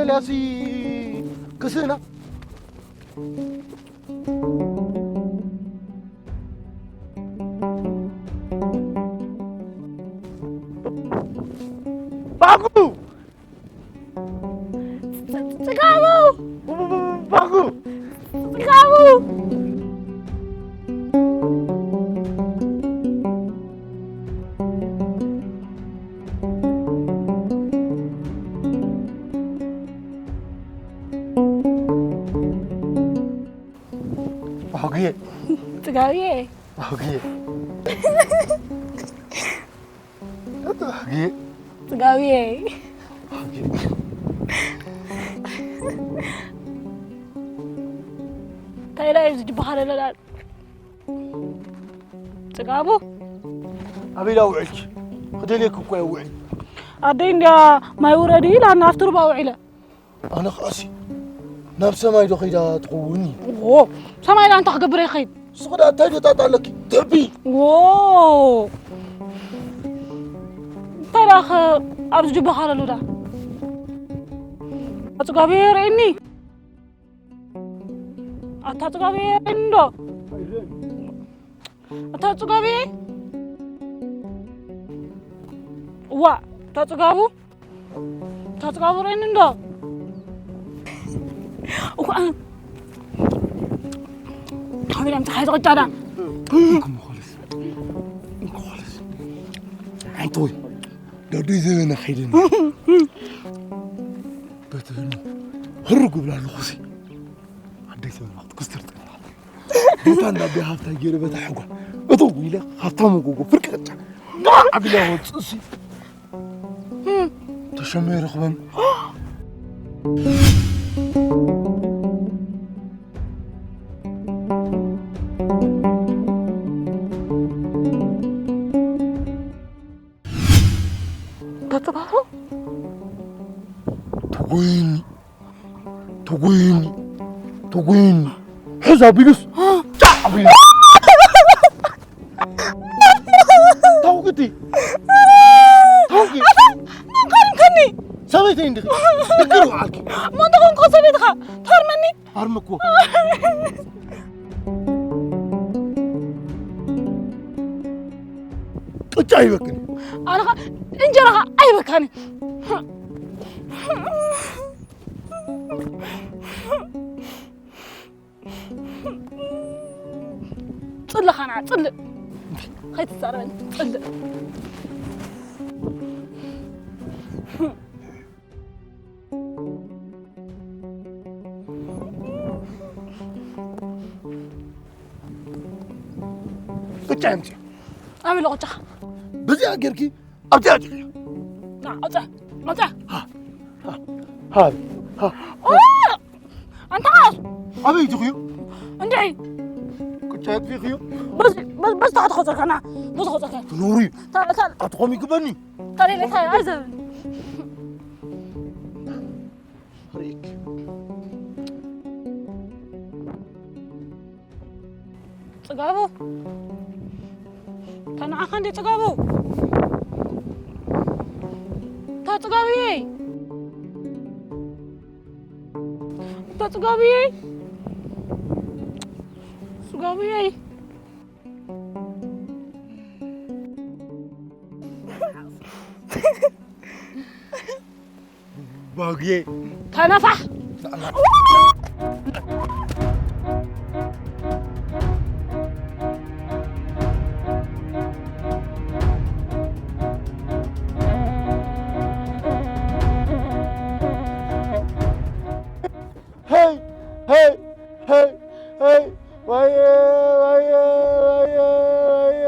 ኤልያስ ክስእና ባጉ ጽጋቡ ባጉ ጽጋቡ ባጉ ጽጋብዬ ባጉ ባጉ ጽጋብዬ ባጉ እንታይ ኢላ እዩ ዝድበኻለለላ ጽጋቡ ኣበይ ዳ ውዕልኪ ክደልየኪ እኮ እየ ውዒል ኣደይ እንድያ ማይ ውረድ ኢላ ናብቲ ሩባ ውዒለ ኣነ ኸኣሲ ናብ ሰማይ ዶ ኸይዳ ትኸውን እዩ ዎ ሰማይ ዳ እንታይ ክገብር ይኸይድ ንስኹ ዳ እንታይ ዶ ጣጣ ኣለኪ ትዕቢ ዎ እንታይ ዳ ኸ ኣብዚ ጅባኻለሉ ዳ ኣጽጋቢ ርእኒ ኣታ ጽጋቢ ርእኒ ዶ ኣታ ጽጋቢ እዋ ኣታ ጽጋቡ ኣታ ጽጋቡ ርእኒ እንዶ እኳ ሓቢራ ምጽሓይ ዝቕጫዳ ሓንቲ ወይ ደዱይ ዘበነ ከይደኒ በቲ ህልም ህርጉ ብላ ኣለኹሲ ኣደይ ዘበነ ክትክስተር ጸኒሓ ቤታ እንዳቤ ሃብታይ ገይረ በታ ሕጓ እቶ ኢለ ሃብታሙ ጎጎ ፍርቂ ቅጫ ኣቢላ ወፅእሲ ተሸመ ይረኽበን ተጥባሑ ተጎይኒ ተጎይኒ ተጎይኒ ሕዝ ኣቢሉስ ጫዕ ኣቢሉ ታውቂ እቲ ታውቂ መንካን ከኒ ሰበይተይ እንድኺ ድግር ውዓልኪ መንተኾንኮ ሰበይትኻ ታርመኒ ኣርምኮ ቅጫ ይበክን ኣነኻ እንጀራኻ ኣይበካኒ ጽልእ ኻና ጽልእ ኸይትዛረበኒ ጽልእ ቅጫ ኣምፅእ ኣበለ ቅጫኻ በዚኣ ጌርኪ ኣብዚኣ ጭኽያ። ና፣ ኣውፅእ፣ ኣውፅእ። ሃብ፣ ሃብ። ኦ! ኣንታ ኻስ! ኣበይ ትኽዩ? እንድዒ! ቅጫ የጥፊኽዩ? በዚ፣ በዚ፣ በዚ ታሕቲ ኸውፅእካ፣ ና፣ በዚ ኸውፅእካ። ትነውሪ። ታ-፣ ታ-፣ ኣትኾም ይግበኒ። ታሪለካ፣ ኣይዘብን። ሪክ። ጽጋቡ፣ ተንዓኻ እንዴ ጽጋቡ? እታ ጽጋቡየይ! እታ ጽጋቡየይ! ጽጋቡየይ! ባጉዬ። ተነፋሕ! ሄይ፣ ሄይ፣ ሄይ፣ ሄይ፣ ወየ፣ ወየ፣ ወየ፣ ወየ፣ ወየ።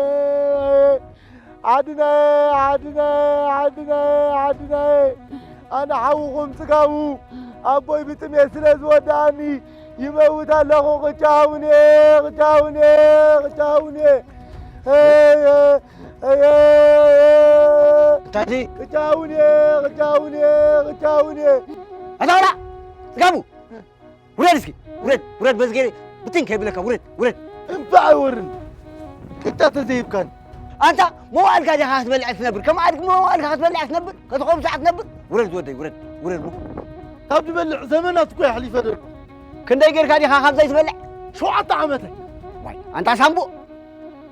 ዓድናየ፣ ዓድናየ፣ ዓድናየ፣ ዓድናየ። ኣነ ሓውኹም ጽጋቡ፣ ኣቦይ ብጥሜት ስለ ዝወድኣኒ ይመውት ኣለኹ። ቅጫ ሃቡኒ፣ ቅጫ ሃቡኒ፣ ቅጫ ሃቡኒ። ሄይ፣ ሄይ፣ ሄይ፣ እንታይ እዚ? ቅጫ ሃቡኒ፣ ቅጫ ሃቡኒ፣ ቅጫ ሃቡኒ። ኣታ ቆልዓ፣ ጽጋቡ! ውረድ እስኪ፣ ውረድ፣ ውረድ፣ በዚ ገይረ ብትን ከይብለካ፣ ውረድ፣ ውረድ። እምባ ኣይወርን። ቅጫ ተዘይብካን። ኣንታ መዋእልካ ዲኻ ክትበልዕ ትነብር? ከም ኣድጊ መዋእልካ ክትበልዕ ትነብር? ከተኾምሳ ትነብር? ውረድ ዝወደይ፣ ውረድ፣ ውረድ እሞ። ካብ ዝበልዕ ዘመናት እኮ የሕሊፈ ዘሎ። ክንደይ ጌርካ ዲኻ ካብ ዘይትበልዕ? ሸውዓተ ዓመተይ። ዋይ፣ ኣንታ ሳምቡእ!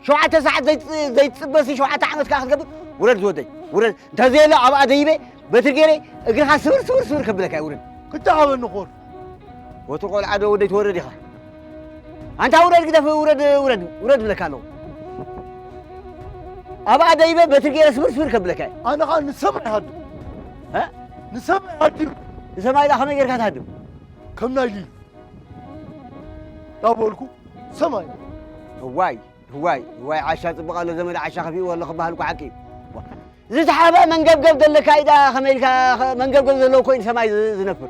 ሸውዓተ ሰዓት ዘይት-፣ ዘይትጽበሲ ሸውዓተ ዓመት ከኣ ክትገብር? ውረድ ዝወደይ፣ ውረድ። እንተዘየለ ኣብኣ ደይበ በትሪ ገይረ እግርኻ ስብር፣ ስብር፣ ስብር ከብለካ እየ፣ ውረድ። ክተሃበኒ ኮር። ወትሩ ቆልዓ ዶ ወደይ ትወርድ ኢኻ? ኣንታ ውረድ ግደፍ፣ ውረድ፣ ውረድ፣ ውረድ ብለካ ኣለኹ። ኣብኣ ደይበ በትሪ ገይረ ስብር፣ ስብር ከብለካ እየ። ኣነ ኸኣ ንሰማይ ሃድም። እ? ንሰማይ ሃድም። ንሰማይ ደኣ ከመይ ጌርካ ትሃድም? ከም ናይ ሊሉ። ዳበልኩ ሰማይ። እዋይ፣ እዋይ፣ እዋይ፣ ዓሻ ጽቡቕ ኣሎ፣ ዘመድ ዓሻ ከፊእዎ ኣሎ ክበሃል እኮ ሓቂ እዩ። ዋ፣ ዝተሓብአ መንገብገብ ዘለካ እዩ ደኣ፣ ከመይ ኢልካ ኸ-፣ መንገብገብ ዘለዎ ኮይኑ ሰማይ ዝ-፣ ዝነፍር?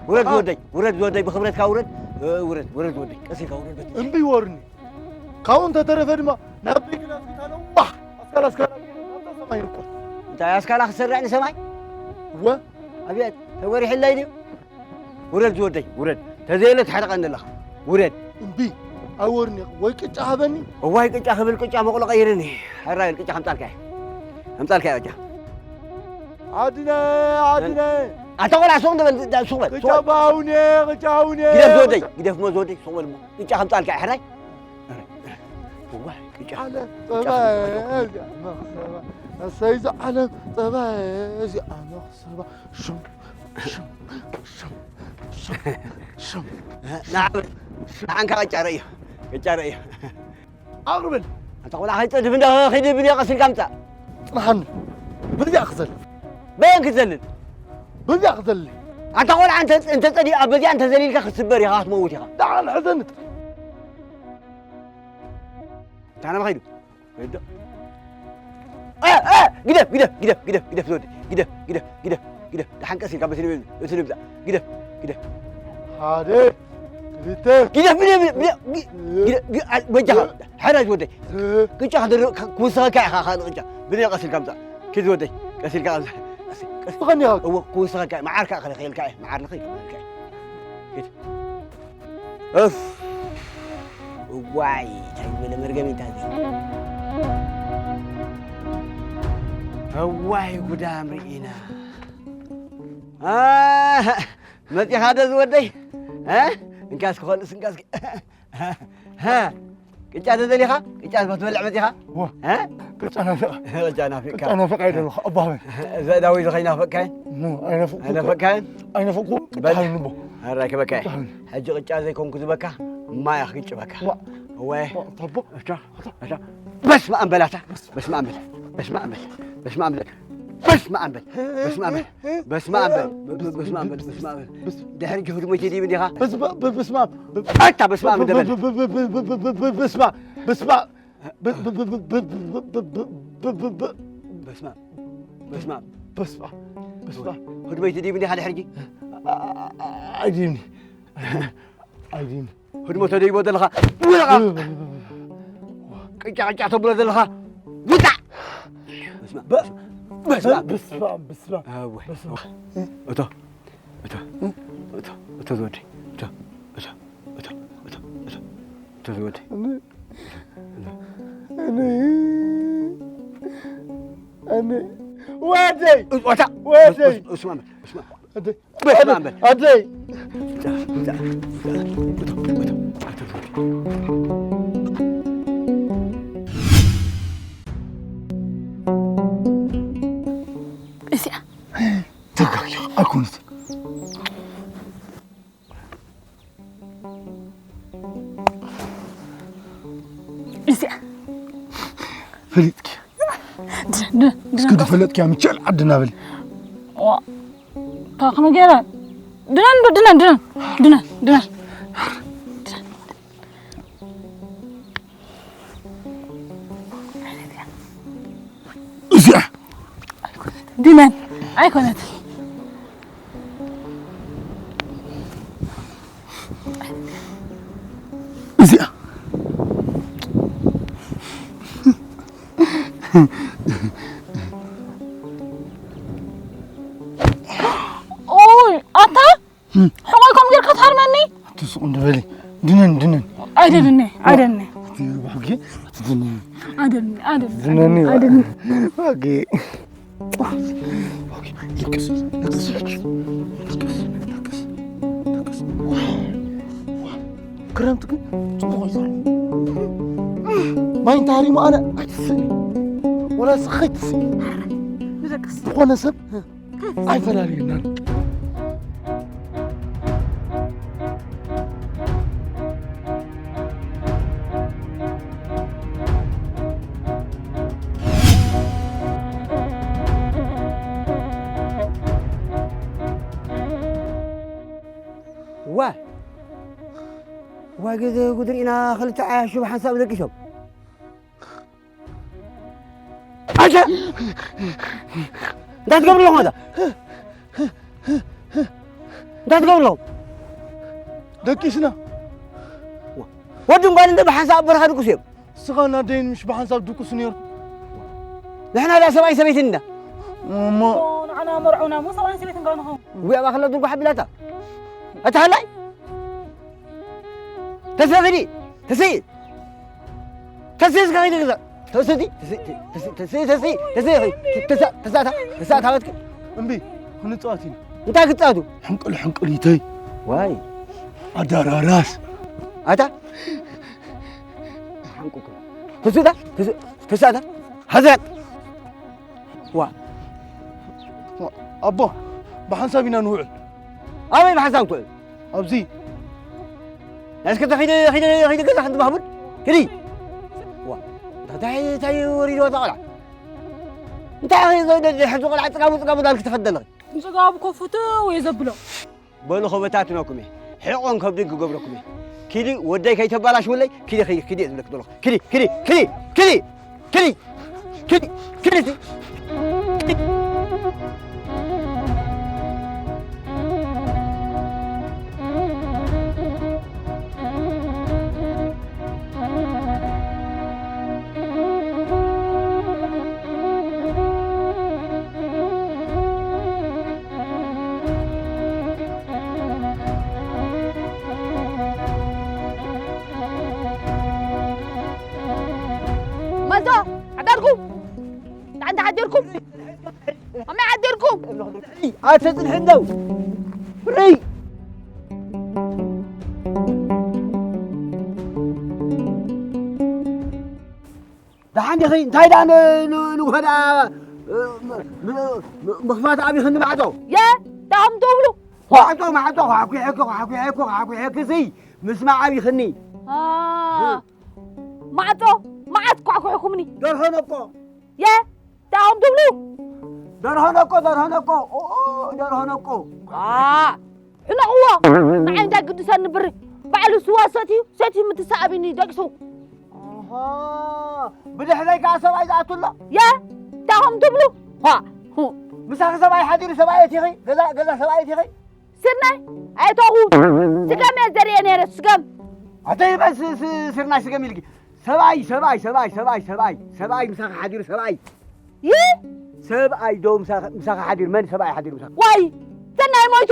ውረድ ኣኣ። ዝወደይ፣ ውረድ ዝወደይ፣ ብኽብረትካ ውረድ፣ እ፣ ውረድ፣ ውረድ ዝወደይ፣ ቀስ ኢልካ ውረድ በቲ። እምቢ ይወርኒ። ካብኡ እንተተረፈ ድማ ናብ ቤት ግዳም ጌታ ነዋሕ ኣስካላ ኣስካላ ናብታ ሰማይ ይንቆል። እንታይ ኣስካላ ክትሰርዕ ንሰማይ? እወ። ኣብየት፣ ተጎሪሕለይ ድዩ? ውረድ ዝወደይ፣ ውረድ። ተዘየለ ትሕርቐኒ ኣለኻ። ውረድ። እምቢ፣ ኣይወርኒ። ወይ ቅጫ ሃበኒ። እዋይ ቅጫ ክብል ቅጫ መቑሎ ቀይርኒ። ሕራይ ቅጫ ከምጻልካ እየ። ከምጻልካ እየ ቅጫ። ዓድነ፣ ዓድነ። ኣታ ቆልዓ ሱቕ ንበል፣ ዳ-፣ ሱቕ በል፣ ሱቕ ቅጫ በል። ባውኔ፣ ቅጫ ባውኔ። ግደፍ ዝወደይ፣ ግደፍ እሞ ዝወደይ፣ ሱቕ በል እሞ። ቅጫ ከምጻልካ እየ፣ ሕራይ። እዋይ ቅጫ። ዓለም ቅጫ ጸባይ ከምጻልካ። እዚኣ መኽሰባ። እሰይ፣ እዛ ዓለም ጸባይ እዚኣ መኽሰባ። ሽም፣ ሽም፣ ሽም፣ ሽም፣ ሽም። ንዓ በል፣ ንዓንካ ቅጫ ረእዮ፣ ቅጫ ረእዮ። ኣቕርበል። ኣንታ ቆልዓ ከይትጸድፍ እንዳ ኺድ ብንዮ ቀስ ኢልካ ምጻእ። ጽንሓኒ። በዚኣ ክዘል። በየን ክትዘልል? በዚኣ ክዘል። ኣንታ ቆልዓ እንተ፣ እንተ ጸዲ-፣ ኣብ በዚኣ እንተ ዘሊልካ ክትስበር ኢኻ፣ ክትመውት ኢኻ። ደሓን ሕዘኒ ጥራይ። እንታይ ናበይ ኸይዱ? ወይዶ። እ፣ እ፣ ግደፍ፣ ግደፍ፣ ግደፍ፣ ግደፍ፣ ግደፍ፣ ዝወደይ። ግደፍ፣ ግደፍ፣ ግደፍ፣ ግደፍ። ደሓን ቀስ ኢልካ በቲ ንብል፣ በቲ ንብዛ። ግደፍ፣ ግደፍ። ሓደ፣ ክልተ። ግደፍ፣ ግደፍ፣ ግደፍ፣ ግደፍ፣ ግደፍ፣ ግደፍ፣ አ፣ በጃኻ። ሕራይ ዝወደይ። እ። ቅጫ ክድር-፣ ክ-፣ ክውስኸካ ኢኻ፣ ካልእ ቅጫ። ብንዮ ቀስ ኢልካ ምጻእ። ኪድ ዝወደይ። ቀስ ኢልካ ቀስ፣ ቀስ፣ ቀስ። ትኸኒ ኢኻ። እወ፣ ክውስኸካ። መዓር ከኣ ከልኽየልካ እየ። መዓር ልኽይ ከልኽየልካ እየ። ኪድ። እፍ። እዋይ፣ እንታይ ዝበለ መርገም እዩ እንታይ እዚ? እዋይ፣ ጉዳም ርኢና። አ፣ መጺኻ ዶ ዝወደይ? እ? እንካ እስኪ ኾልስ፣ እንካ እስኪ። ሀ፣ ቅጫ ተደሊኻ? ቅጫ ክትበልዕ መጺኻ? ዋ፣ እ? ቅጫ ናፊቐ። ቅጫ ናፊቕካ። ቅጫ ናፊቐ እየ ዘለኹ፣ ኣባህበ። ዘእዳዊ እዚ ከይናፈቅካይ? ኖ፣ ኣይናፍቅኩ። ኣይናፈቅካይ? ኣይናፍቅኩ፣ ቅጫ በል። ሃብኒ እሞ። ኣራይ ክበካ እየ። ቅጫ ሃብኒ። ሕጂ ቅጫ ዘይኮንኩ ዝበካ፣ ማይ ኣኽግጭበካ። ዋ። እወ። ዋ፣ ታቦ። እታ፣ እታ። በስመ ኣብ በላታ። በስመ ኣብ በል። በስመ ኣብ በል። በስመ ኣብ በል። በስመ ኣብ በል። በስመ ኣብ በል። በስመ ኣብ በል። በስመ ኣብ በል። በስመ ኣብ በል። ድሕሪ ጅሁድ ሞይተ ዲብ እንዲኻ? በስመ፣ በ-፣ በስመ ኣብ። ኣታ በስመ ኣብ እንደ በል። በ-፣ በ-፣ በስመ ኣብ። በስመ ኣብ። በ-፣ በ-፣ በ-፣ ብ- ብ- ብ- በስመ ኣብ። በስመ ኣብ። በስመ ኣብ። በስመ ኣብ። ህድመይቲ ዲብኒ ሓደ ሕርጂ? ኣ- ኣ- ኣ- ኣይዲብኒ። ኣይዲብኒ። ህድሞ ተደይቦ ዘለኻ ውለቓ። ቅጫ ቅጫ ተብሎ ዘለኻ ውጣ። በስመ ኣብ። በ- በስመ ኣብ። በስመ ኣብ። በስመ ኣብ። ኣወ። በስመ ኣብ። እቶ እቶ እቶ እቶ ዝወደይ እቶ እቶ እቶ እቶ እቶ እቶ ዝወደይ። እኔ እኔ እኔ ወደይ እታ ወደይ። እሱ ማመ እሱ ማመ። ወደይ በስመ ኣብ በል። ወደይ። እዚኣ ተጋጊኻ ኣይኮነትን። እዚኣ ፈሊጥኪ። ድ- ድ- ድ- እስኪ ድፈለጥኪያ ምቸል ዓድና በሊ። ዋ፣ ታኽመ ገይረ። ድነን ዶ፣ ድነን፣ ድነን፣ ድነን፣ ድነን። እዚኣ ድነን ኣይኮነት። እዚኣ ኦይ፣ ኣታ ሕቆይ ከም ጌርካ ትሃርመኒ። ኣቲ ስቕ እንዶ በሊ። ድነን፣ ድነን። ኣይደልኒ፣ ኣይደልኒ። ኣቲ ብሕጊ፣ ኣቲ ድነን። ኣይደልኒ፣ ኣይደልኒ፣ ድነን። ኣይደልኒ። ባጌ። ልቅስ፣ ልቅስ፣ ልቅስ፣ ልቅስ፣ ልቅስ። ክረምቲ ግን ጽቡቕ እዩ ዘሎ። ማይ እንተሃሪሙ ኣነ ኣይትስእን። ወላ ስኺ ኣይትስእን። ንደቅስ። ዝኾነ ሰብ ኣይፈላልየናን። ዋ ዋ ግዜ ጉድ ርኢና ክልተ ዓያሹ ብሓንሳብ ደቂሶም። ኣንተ እንታይ ትገብሩ ኣለኹም? ኣታ እንታይ ትገብሩ ኣለኹም? ደቂስና። ወድን ጓልን እንደ ብሓንሳብ ኣብ በረኻ ድቅሱ እዮም። ንስኻ እና ደይን ምሽ ብሓንሳብ ድቅሱ ነይርኩም? ንሕና ዳ ሰብኣይ ሰበይትን እንዳ እሞ ንዓና መርዑና እሞ ሰብኣይን ሰበይትን ጋ ንኸውን። ጉያ ባክላ ድርጎ ሓቢላታ። ኣታ ሃላይ ተሰግዲ ተሰይ ተሰይ ዝኸይድ ገዛ ተሰዲ ተሰይ ተሰይ ተሰይ ተሰይ ተሳታ ተሳታ ወትክ እምቢ ክንጻወት ኢና። እንታይ ክትጻወቱ? ሕንቅል ሕንቅል ይተይ ዋይ ኣዳራራስ ኣታ ሓንቁኩ ተሱታ ተሳታ ሀዘት ዋ ኣቦ ብሓንሳብ ኢና ንውዕል። ኣበይ ብሓንሳብ ትውዕል? ኣብዚ እስከ ተኺደ ኺደ ኺደ ገዛ ሓንቲ ማህሙድ ኪዲ ዋ እንታይ እንታይ ወሪዶ ተቆላ እንታይ ኺደ ሕጂ ቆላ ጽጋቡ ጽጋቡ ዳልክ ተኸደለኺ ጽጋቡ ኮፉቱ ወይ ዘብሎ በሉ ኸበታትነኩም እየ ሕቆን ከብድን ክገብረኩም እየ ኪዲ ወደይ ከይተባላሽውለይ ኪዲ ኪዲ ኪዲ ዝብለክ ዘለኹ ኪዲ ኪዲ ኪዲ ኪዲ ኪዲ ኪዲ ኪዲ ኪዲ መዞ ዓዳርኩም ዳዕንተ ሓዲርኩም ኣመይ ዓዲርኩም ኣተፅንሕ እንደው ርይ ደሓን ዲኺ እንታይ ደኣ ንጎዳ ምኽፋት ኣብይኽኒ ማዕጾ የ ዳኹም ትብሉ ማዕጾ ማዕጾ ኳዕኩ ሕክ ኳዕኩ ሕክ ኳዕኩ ሕክ ሲ ምስማዕ ኣብይኽኒ ማዕጾ መዓት ኳዕኩሕኩምኒ ደርሆ ነቆ የ እንታይ ኦም ትብሉ ደርሆ ነቆ ደርሆ ነቆ ኦ፣ ደርሆ ነቆ ኣ፣ ሕነቕዎ ንዓይ እንታይ ግድሰኒ ብሪ ባዕሉ ስዋ ሰትዩ ሰትዩ ምትሳእ ኣቢኒ ደቂሱ ብድሕረይ ከዓ ሰብኣይ ዝኣቱ ኣሎ። የ እንታይ ኹም ትብሉ? ዋ፣ ሁ። ምሳኺ ሰብኣይ ሓዲሩ፣ ሰብኣይ ኣቲኺ፣ ገዛ፣ ገዛ ሰብኣይ ኣቲኺ። ስርናይ ኣይተኹ። ስገም እየ ዘርእየ ነይረ፣ ስገም። ኣተይ በስ ስ-፣ ስርናይ ስገም ኢልኪ። ሰብኣይ፣ ሰብኣይ፣ ሰብኣይ፣ ሰብኣይ፣ ሰብኣይ፣ ሰብኣይ ምሳኺ ሓዲሩ፣ ሰብኣይ። ይ? ሰብኣይ ዶ ምሳኺ፣ ምሳኺ ሓዲሩ፣ መን ሰብኣይ ሓዲሩ ምሳኺ? ዋይ፣ ሰናይ ሞይቱ።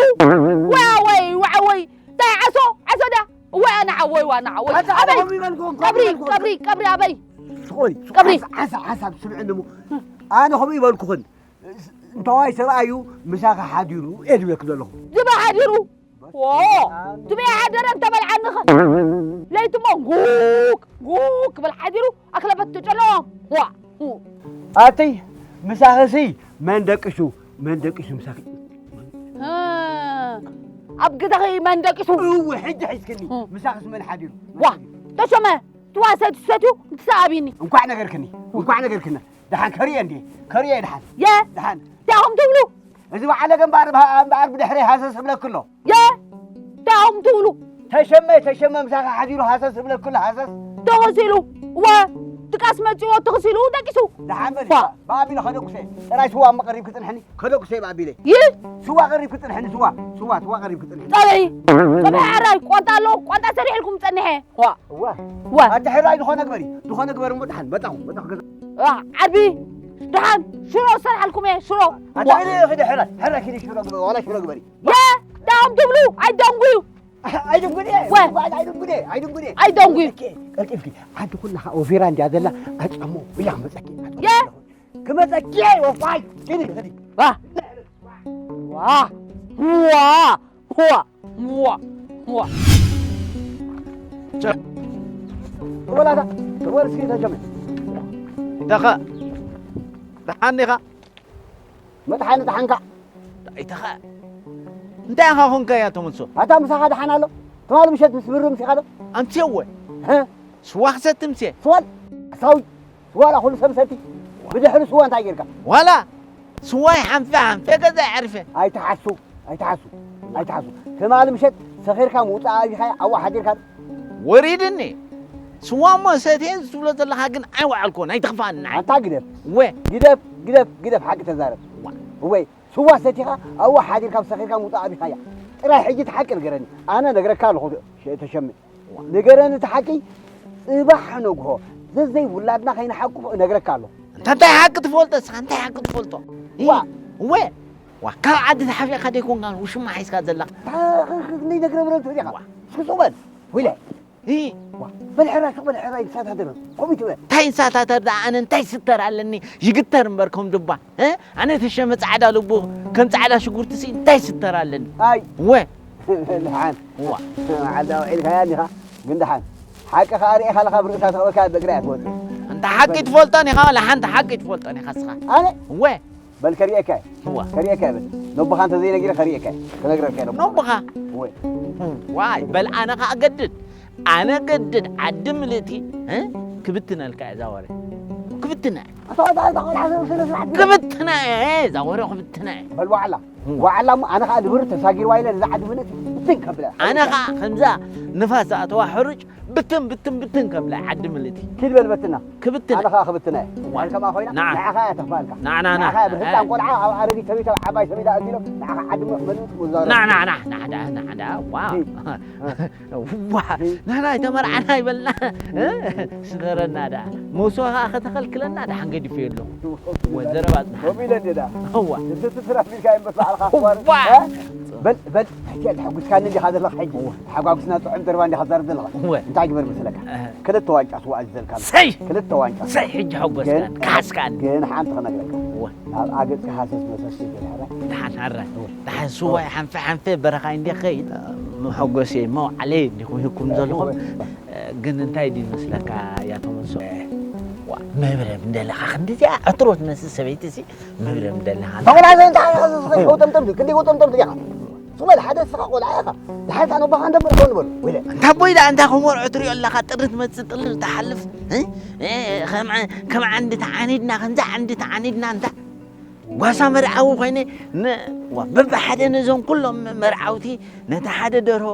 ዋ፣ ወይ፣ ዋ፣ ወይ። ታይ ዓሶ፣ ዓሶ ዳ? ዋ፣ ንዓ፣ ወይ፣ ዋ፣ ንዓ፣ ወይ። ኣታ ኣበይ? ከምኡ ይበልኩ፣ ከምኡ ቀብሪ፣ ይበልኩ። ቀብሪ፣ ቀብሪ ኣበይ? ስቆይ፣ ቀብሪ። ሓሳ-፣ ሓሳ-፣ ሓሳብ ስምዕኒ እሞ። ኣነ ከምኡ ይበልኩኽን። እንተዋይ ሰብኣይ እዩ ምሳኺ ሓዲሩ እየ ዝብለኪ ዘለኹ። ዝባ ሓዲሩ? ዎ፣ ትበይ ሓደረ እንተበልዓኒ ኸ? ለይቲ እሞ ጉክ፣ ጉክ ክብል ሓዲሩ ኣክለበት ትጨሎ። ዋ፣ ው። ኣቲ ምሳኺሲ መን ደቂሱ፣ መን ደቂሱ ምሳኺ? እ፣ ኣብ ገዛኺ መን ደቂሱ? እወ፣ ሕጂ ሒዝክኒ። እ። ምሳኺስ መን ሓዲሩ? ዋ፣ ተሾመ፣ ትዋ ሰትዩ ሰትዩ እንትሰኣቢኒ። እንኳዕ ነገርክኒ፣ እንኳዕ ነገርክኒ። ደሓን ከርእየ እንዴ? ከርእየ ደሓን። የ? ደሓን። እንታይ ኢኹም ትብሉ? እዚ በዓለ ገንባር እምበ-፣ እምበኣር ብድሕረይ ሃሰስ እብለኪ ኣሎ። የ? እንታይ ኢኹም ትብሉ? ተሸመ፣ ተሸመ ምሳኻ ሓዲሩ ሃሰስ እብለኪ ኣሎ፣ ሃሰስ። ተኸሲሉ። እወ፣ ድቃስ መጺዎ ተኸሲሉ ደቂሱ። ደሓን በሊ። ኳ። ብኣቢለ ከደቁሰ። ጥራይ ስዋ እሞ ቀሪብኪ ጽንሕኒ። ከደቁሰ ብኣቢለ። ይ? ስዋ ቀሪብኪ ጽንሕኒ፣ ስዋ። ስዋ፣ ስዋ ቀሪብኪ ጽንሕኒ። ጸብሒ። ጸብሒ ሕራይ፣ ቋንጣ ኣሎ፣ ቋንጣ ሰሪሕልኩም ጸኒሐ። ዋ። እዋ። ዋ። ኣቲ ሕራይ ዝኾነ ግበሪ፣ ዝኾነ ግበሪ እሞ ደሓን፣ መጣኹ፣ መጣኹ ገዛ። ዋ፣ ዓርቢ፣ ደሓን፣ ሽሮ ዝሰርሓልኩም እየ፣ ሽሮ። ኣታ ዋ። ኪዲ፣ ኪዲ ሕራይ፣ ሕራይ ኪዲ ሽሮ ግበሪ፣ ዋላ ሽሮ ግበሪ። የ፣ ዳኦም ትብሉ፣ ኣይደንጉዩ። ኣይደንጉን እየ፣ ዋ። ኣይደንጉን እየ፣ ኣይደንጉን እየ። ኣይደንጉዩ። ቀልጢፍኪ፣ ቀልጢፍኪ፣ ዓዲ ኩላ ኸኣ ኦፊራ እንድያ ዘላ፣ ኣጸሞ፣ ኢላ ክመጸኪ፣ ኣጸሞ። የ። ክመጸኪ እየ፣ ወፋይ፣ ኪዲ፣ ኪዲ። ዋ። ዋ። ዋ። ዋ። ዋ። ዋ። ቸ-፣ ትበላታ፣ ትበል እስኪ ተጀመር። እንተኸ፣ ደሓን ዲኻ? መጥሓኒ ደሓንካ? ኣይተኸ፣ እንታይ ኢኻ ኾንካ እያ ተመልሶ? ኣታ ምሳኻ ደሓን ኣሎ? ትማሊ ምሸት ምስ ብሩ ምሲኻ ዶ? ኣምስየ እወ። ሀ? ስዋ ክሰቲ ምሴ። ስዋል? ሓሳዊ። ዋላ ኩሉ ሰብ ሰቲ ብድሕሪ ስዋ እንታይ ጌርካ? ዋላ ስዋይ ሓንፈ ሓንፈ ገዛ የዕርፈ። ኣይትሓሱ፣ ኣይትሓሱ፣ ኣይትሓሱ። ትማሊ ምሸት ሰኺርካ ምውጻእ ኣቢኻያ ኣብኡ ሓዲርካ። ወሪድኒ። ስዋ እሞ ሰትየ ትብሎ ዘለኻ ግን ኣይወዓልኩን፣ ኣይትኽፋኣኒ ንዓይ። ኣንታ ግደፍ። ወ። ግደፍ፣ ግደፍ፣ ግደፍ፣ ሓቂ ተዛረብ። ዋ። እወ፣ ስዋ ሰቲኻ ኣብኡ ሓዲርካ ሰኺርካ ምውጻእ ኣቢኻያ። ጥራይ ሕጂ እቲ ሓቂ ንገረኒ። ኣነ ነግረካ ኣለኹ፣ ሸ-፣ ተሸምዕ። ንገረኒ እቲ ሓቂ፣ ጽባሕ ንግሆ ዘዘይ ውላድና ከይንሓቁፍ እነግረካ ኣለኹ። እንታ እንታይ ሓቂ ትፈልጦ ንስኻ? እንታይ ሓቂ ትፈልጦ? ዋ። እወ። ዋ፣ ካብ ዓዲ ተሓፊእካ ደይኮንካ ውሽማ ሒዝካ ዘለኻ? ታ-፣ ክ-፣ ክ-፣ ክንደይ ነግረ ብረቱ ዲኻ? ዋ። እስኪ ሱቕ በል። ወይለ። ዋ፣ በል ሕራይ፣ ሱቕ በል ሕራይ፣ እንሳታተር። ከምኡ ትበል። እንታይ እንሳታተር ደኣ? ኣነ እንታይ ስተር ኣለኒ? ይግተር እምበር ከም ዱባ። እ? ኣነ ተሸመ ጻዕዳ ልቡ ከም ጻዕዳ ሽጉርቲ ሲ እንታይ ስተር ኣለኒ? ኣይ። ወ። ደሓን። ዋ። መዓልታ ውዒልካያ እንዲኻ፣ ግን ደሓን። ሓቂ ኸኣ ርኢኻ ኣለኻ፣ ብርእሳ ተቐበልካ፣ ብእግራ እያ ትወጽእ። እንተ ሓቂ ትፈልጦን ኢኻ፣ ዋላ ሓንቲ ሓቂ ትፈልጦን ኢኻ እስኻ። ኣነ? ወ። በል ከርእየካ እየ። ዋ። ከርእየካ እየ በል። ነቦኻ እንተ ዘይነጊረ ከርእየካ እየ። ክነግረካ እየ ነቦኻ። ነቦኻ? ወ። ዋይ፣ በል ኣነ ኸኣ ገድድ። ኣነ ገድድ ዓዲ ምልእቲ፣ እ? ክብትነልካ እየ እዛ ወረ። ክብትና እየ። ኣታ፣ ኣታ፣ ኣታ፣ ቆልዓ ስነ ስርዓት ግበር። ክብትና እየ፣ እዛ ወረ ክብትና እየ። በል ዋዕላ። እም። ዋዕላ እሞ ኣነ ኸኣ ንብር ተሳጊርዋ ኢለ ነዛ ዓዲ ምልእቲ ብትን ከብላ። ኣነ ኸኣ ከምዛ ንፋስ ዝኣተዋ ሕሩጭ ብትን፣ ብትን፣ ብትን ከብላ ዓዲ ምልእቲ። ኪድ በል በትና። ክብትና። ኣነ ኸኣ ክብትና እየ። ዋ። በል ከምኣ ኮይና፣ ንዓ። ንዓኻ እያ ተኽፋልካ። ንዓ፣ ንዓ፣ ንዓ። ንዓኻ እያ ብህፃን እ። ቆልዓ፣ ኣብ ኣረጊት ሰበይቲ፣ ኣብ ዓባይ ሰበይቲ ኣእቲሎም፣ ንዓኻ ዓዲ ምልእቲ ምዛረብ። ንዓ፣ ንዓ፣ ንዓ፣ ንዓ፣ ንዓ፣ ንዓ፣ ዋ። ኪድ። ዋ፣ እ። ንሕና ኣይተመርዓና ይበልና። እ? ስደረና ደኣ። መውስቦ ኸኣ ከተኸልክለና ደሓን ገዲፈዮ ኣለኹ። ወ ዘረባ ጽናሕ። ከምኡ ኢለ እንደ ደኣ። እዋ። ስስት ስራሕ ቢልካ እምበር ባዕልኻ እዋ። ኣኽባር። እ? በል፣ በል፣ ሕጂ ተሐጒስካኒ እንዲኻ ዘለኻ ሕጂ። እዋ። ተሓጓጉስና ጥዑም ዘረባ እንዲኻ ትዛረብ ዘለኻ። እወ። እንታይ ግበር መሰለካ? እህ። ክልተ ዋንጫ ስዋ ኣዚዘልካ። ሰይ! ክልተ ዋንጫ። ሰይ፣ ሕጂ ሐጎስካኒ፣ ግን፣ ከሓስካኒ። ግን ሓንቲ ክነግረካ። እወ። ናብ ኣገጽካ ሃሰስ መሰስ ይብል፣ ሕራይ። ደሓን፣ ሕራይ። እወ። ደሓን፣ ስዋይ ሓንፈ ሓንፈ በረኻይ እንደ ኸይድ፣ መሐጎሲ መውዓለይ እንዲኹም ሂብኩም ዘለኹም። እወ። ግን እንታይ ድዩ መስለካ፣ ያቶ መንሶ? ዋ፣ መብረ ምደለኻ፣ ክንድዚኣ ዕትሮ ትመስል ሰበይቲ ሲ፣ መብረ ምደለኻ። ተቆላዘ እንታይ ኢኻ፣ እንታይ ኢኻ፣ ጎጠምጠም፣ ክንደይ ጎጠምጠም ኢኻ? ስቕ በል፣ ሓደ ንስኻ ቆልዓ ኢኻ። ደሓር እታ ነቦኻ እንደምር ኮን በሉ። ወይለ። እንታ ኣቦይ ደኣ እንታይ ከም ወርዑ ትሪኦ ኣለኻ? ጥሪ ትመጽእ፣ ጥሪ ትሓልፍ። እ? እ፣ ከም ዓ-፣ ከም ዓንዲ ተዓኒድና፣ ከምዛ ዓንዲ ተዓኒድና፣ እንታ ጓሳ መርዓዊ ኮይነ፣ ን-፣ ዋ፣ በብሓደ ነዞም ኩሎም መርዓውቲ፣ ነታ ሓደ ደርሆ፣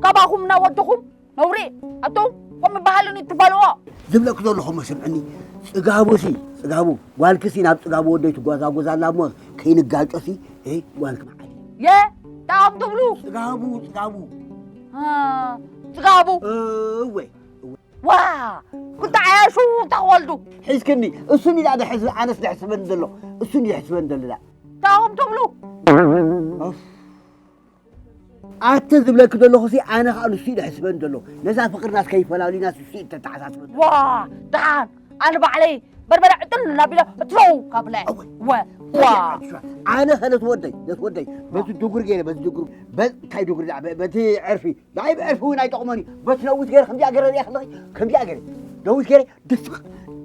ካባኹም እናወደኹም ነውሪ ኣቶም ከም በሃልን እትበልዎ። ዝብለክ ዘለኹ መስምዕኒ። ጽጋቡ ሲ ጽጋቡ ጓልክሲ ናብ ጽጋቡ ወደይ ትጓዛጎዛ ኣላ እሞ ከይንጋጮ ሲ። እ ጓልክ መዓዲ። የ ጣም ትብሉ። ጽጋቡ ጽጋቡ። አ፣ ጽጋቡ። እወ። ዋ፣ ክተዓያሹ ተወልዱ። ሒዝክኒ። እሱን ኢላ ደሕዝ ኣነስ ደሕስበን ዘሎ። እሱን ደሕስበን ዘሎ። ጣም ትብሉ። ኣፍ። ኣቲ ዝብለኪ ዘለኹ ሲ ኣነ ኸኣ ንሱ እዩ ዝሕስበን ዘሎ። ነዛ ፍቕርናስ ከይፈላሉናስ ንሱ እዩ ተተሓሳስበን ዘሎ። ዋ፣ ደሓን ኣነ ባዕለይ በርበረ ዕጥን እናቢለ እትረው ካብለ። እወ። ወ፣ ዋ። ኣነ ኸ ነቲ ወደይ፣ ነቲ ወደይ በቲ ድጉሪ ገይረ፣ በቲ ድጉሪ፣ በ-፣ እንታይ ድጉሪ ደኣ፣ በ-፣ በቲ ዕርፊ፣ ንዓይ ብዕርፊ እውን ኣይጠቕሞን እዩ። በቲ ነዊት ገይረ፣ ከምዚኣ ገይረ ሪኣ ከለኺ፣ ከምዚኣ ገይረ፣ ነዊት ገይረ፣ ድስቕ፣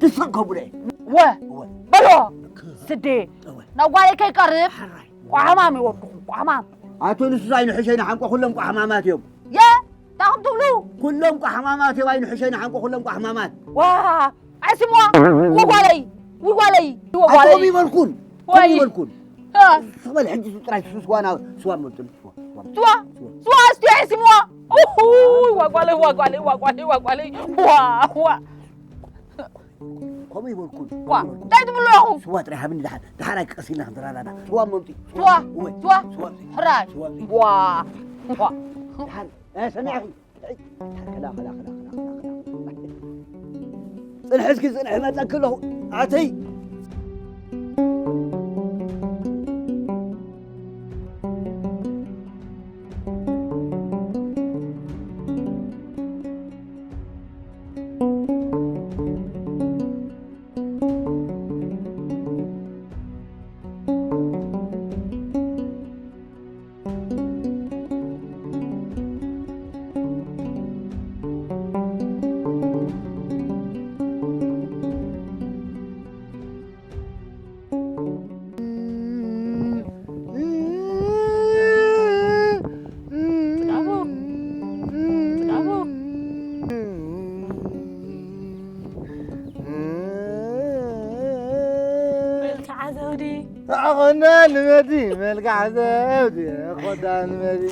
ድስቕ ከብሎ እየ። ወ፣ እወ። በሎ። ክ-፣ ስዴ። እወ። ናብ ጓለይ ከይቀርብ። ሓራይ። ቋሕማም ይወድኹም፣ ቋሕማም። ኣቶ ንሱስ ኣይንሕሸይ ንሓንቆ፣ ኩሎም ቋሕማማት እዮም። የ፣ እንታይ ትብሉ? ኩሎም ቋሕማማት እዮም፣ ኣይንሕሸይ ንሓንቆ፣ ኩሎም ቋሕማማት። ዋ፣ ኣስምዋ፣ ወጓለይ፣ ወጓለይ፣ ኣቶ ወጓለይ። ከምኡ ይበልኩን፣ ወይ። ከምኡ ይበልኩን። እ። ስቕ በል፣ ሕጂ ጥራይ ስዋ ና-፣ ስዋ መጡን፣ ስዋ፣ ስዋ። ስዋ፣ ስዋ፣ እስቲ ኣስምዋ። ኡሁይ፣ ወጓለይ፣ ወጓለይ፣ ወጓለይ፣ ወጓለይ። ዋ፣ ዋ። ከምኡ ይበልኩን፣ ዋ፣ ከምኡ ይበልኩን። እንታይ ትብሉ ኣለኹም? ስዋ ጥራይ ሃብኒ፣ ደሓር፣ ደሓር ኣይቀሲልና ክንተራዳዳ። ስዋ መምፂ። ስዋ፣ እወ፣ ስዋ፣ ስዋ፣ ሕራይ። ስዋ። ዋ፣ ዋ። ደሓር፣ እ፣ ሰሚዕኺ? ከላ፣ ከላ፣ ከላ፣ ከላ፣ ከላ፣ ከላ። ጽንሒ እስኪ፣ ጽንሒ፣ መጸኪ ኣለኹ። ኣተይ። ጽጋቡ፣ ጽጋቡ። መልክዓ ዘውዲ። ኣኾና ንመዲ መልክዓ ዘውዲ፣ ኣኾዳ ንመዲ፣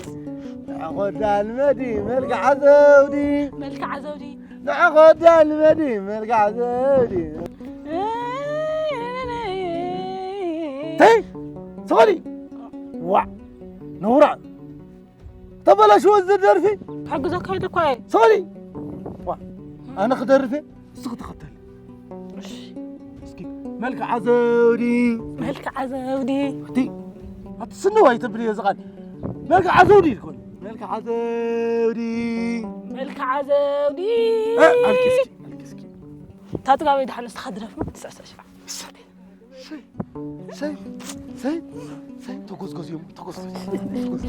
ኣኾዳ ንመዲ መልክዓ ዘውዲ። መልክዓ ዘውዲ። ንዓኾ ዳልመዲ መልክዓ ዘውዲ። ተይ፣ ስቕ በሊ። ዋዕ፣ ነውራ። ተበላሽዎ እዚ ደርፊ። ክሕግዘካ ኢለ እኮ እየ። ስቕ በሊ። ዋዕ፣ ኣነ ክደርፍ እየ፣ እስኺ ተኸተሊ። እሺ። እስኪ፣ መልክዓ ዘውዲ። መልክዓ ዘውዲ። ኣቲ፣ ኣቲ ስንዋ ኣይተብልዮ እዚ ቃል። መልክዓ ዘውዲ ኢልኩን። መልክዓ ዘውዲ። መልክዓ ዘውዲ። እ፣ ኣልቅስኪ፣ ኣልቅስኪ። እታ ጥጋበይ ደሓን ንስኻ ድረፍ፣ ትስዕስዕ ሽዓ። ሰይ፣ ሰይ፣ ሰይ፣ ተጎዝጎዝ እዮም፣ ተጎዝጎዝ፣ ተጎዝጎዝ፣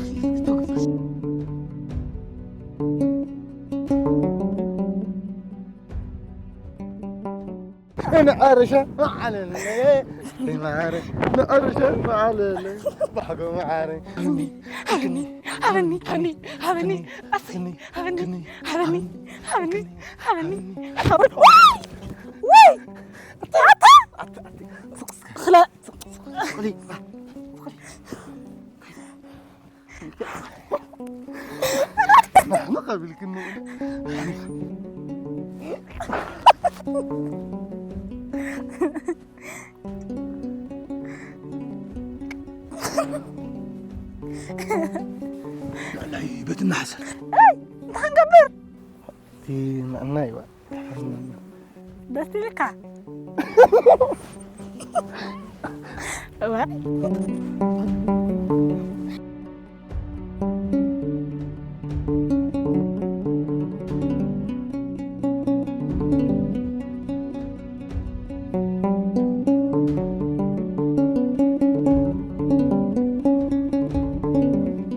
ተጎዝጎዝ። ንዓርሻ መዓለለ፣ ንዓርሻ መዓለለ፣ ባሕጎ መዓረ። ሃብኒ፣ ሃብኒ፣ ሃብኒ፣ ሃብኒ፣ ኣስኒ፣ ሃብኒ፣ ሃብኒ፣ ሃብኒ፣ ሃብኒ። ወይ! ወይ! ኣታ! ኣታ! ኣታ! ክለ-፣ ንሕና ቀቢልክኒ። ልዕላይ ቤት እናሓሰር። እንታይ ክንገብር? እቲ ንዕና ይዋ። ደስ ኢልካ? እወ።